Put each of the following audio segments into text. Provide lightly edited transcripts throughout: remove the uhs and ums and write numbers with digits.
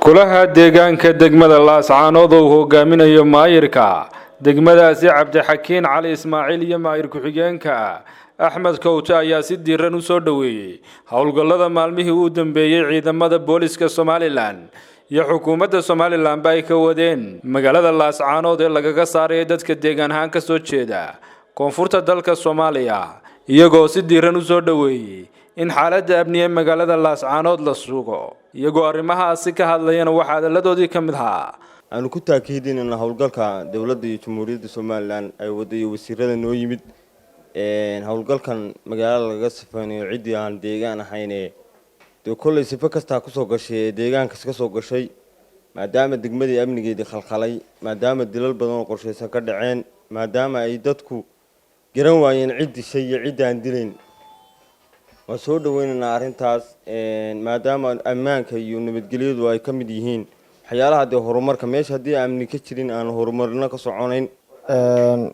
Golaha deegaanka degmada Laascaanood oo uu hogaaminayo maayirka degmadaasi Cabdixakiin Cali Ismaaciil iyo maayir ku-xigeenka Axmed Kowte ayaa si diiran u soo dhoweeyey howlgallada maalmihii u dambeeyey ciidamada booliska Somaliland iyo xukuumadda Somalilandba ay ka wadeen magaalada Laascaanood ee lagaga saaraya dadka deegaan ahaan kasoo jeeda koonfurta dalka Soomaaliya, iyagoo si diiran u soo dhoweeyey in xaaladda amniye magaalada Laascaanood la sugo. Iyagoo arrimahaasi ka hadlayana waxaa hadalladoodii ka mid ahaa: Aanu ku taakiidinayna howlgalka dowladda iyo Jamhuuriyadda Somaliland ay wada iyo wasiirada noo yimid, howlgalkan magaalada lagaga sifeynayo ciddii aan deegaan ahayne. Dee kolley sifo kastaa kusoo gashay ee deegaankas ka soo gashay, maadaama degmadii amnigeedii khalkhalay, maadaama dilal badan oo qorshaysan ka dhaceen, maadaama ay dadku garan waayeen cid dishay iyo cidd aan dilayn. Waan soo dhaweynaynaa arrintaas, maadaama ammaanka iyo nabadgelyadu ay ka mid yihiin waxyaalaha dee horumarka meesha. Haddii amni ka jirin, aan horumarno ka soconayn.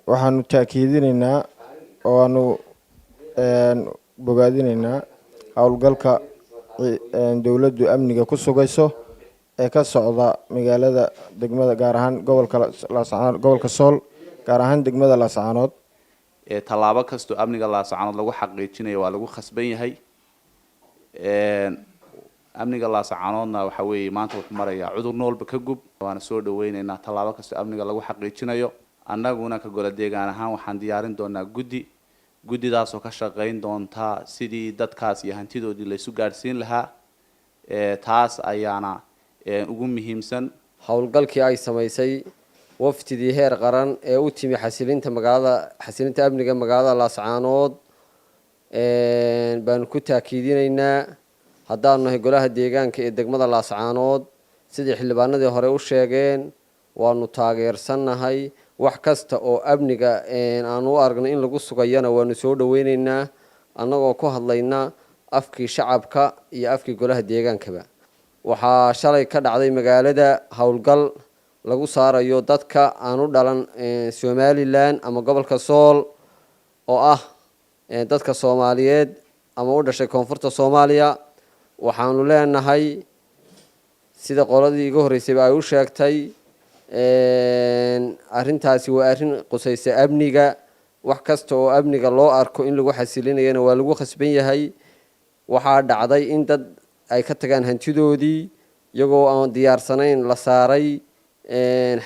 Waxaanu taakiidinaynaa oo aanu bogaadinaynaa howlgalka dowladdu amniga ku sugayso ee ka socda magaalada degmada, gaar ahaan gobolka Laascaanood, gobolka Sool, gaar ahaan degmada Laascaanood. Tallaabo kastoo amniga Laascaanood lagu xaqiijinayo waa lagu khasban yahay. Amniga Laascaanoodna waxa weeye maanta wuxuu marayaa cudur noolba ka gub. Waana soo dhaweyneynaa tallaabo kastoo amniga lagu xaqiijinayo. Annaguna ka golo deegaan ahaan waxaan diyaarin doonaa guddi, guddidaasoo ka shaqeyn doonta sidii dadkaas iyo hantidoodii laysu gaadhsiin lahaa. Taas ayaana ugu muhiimsan. Howlgalkii ay samaysay wafdidii heer qaran ee u timi xasilinta magaalada, xasilinta amniga magaalada Laascaanood baanu ku taakiidinaynaa haddaanu nahay golaha deegaanka ee degmada Laascaanood. Sidii xildhibaanadii hore u sheegeen, waanu taageersannahay. Wax kasta oo amniga aanu u aragnay in lagu sugayana waanu soo dhaweyneynaa, annagoo ku hadlayna afkii shacabka iyo afkii golaha deegaankaba. Waxaa shalay ka dhacday magaalada howlgal lagu saarayo dadka aan u dhalan Somaliland ama gobolka Sool, oo ah dadka Soomaaliyeed ama u dhashay koonfurta Soomaaliya. Waxaanu leenahay, sida qoladii iga horreysayba ay u sheegtay, arrintaasi waa arrin qusaysa amniga. Wax kasta oo amniga loo arko in lagu xasilinayana waa lagu khasban yahay. Waxaa dhacday in dad ay ka tagaan hantidoodii iyagoo aan diyaarsanayn la saaray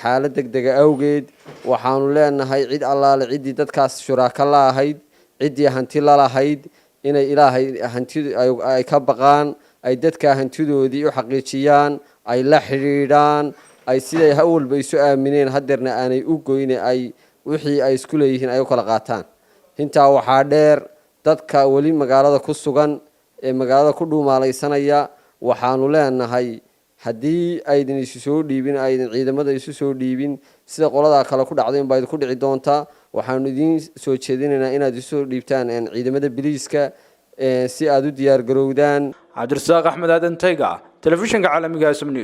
xaalad deg dega awgeed. Waxaanu leenahay cid allaale ciddii dadkaas shuraako la ahayd, ciddii hanti la lahayd, inay Ilaahay hanti ay ka baqaan, ay dadkaa hantidoodii u xaqiijiyaan, ay la xidhiidhaan, ay siday hawalba isu aamineen hadeerna aanay u goyne, ay wixii ay isku leeyihiin ay u kala qaataan. Intaa waxaa dheer, dadka weli magaalada ku sugan ee magaalada ku dhuumaalaysanaya waxaanu leenahay, haddii aydin isu soo dhiibin, aydin ciidamada isu soo dhiibin, sida qoladaa kale ku dhacday unbaa idinku dhici doontaa. Waxaanu idiin soo jeedinaynaa inaad isu soo dhiibtaan ciidamada biliiska si aada u diyaar garowdaan. Cabdirasaaq Axmed Aadan Tayga, telefishinka caalamiga Som News.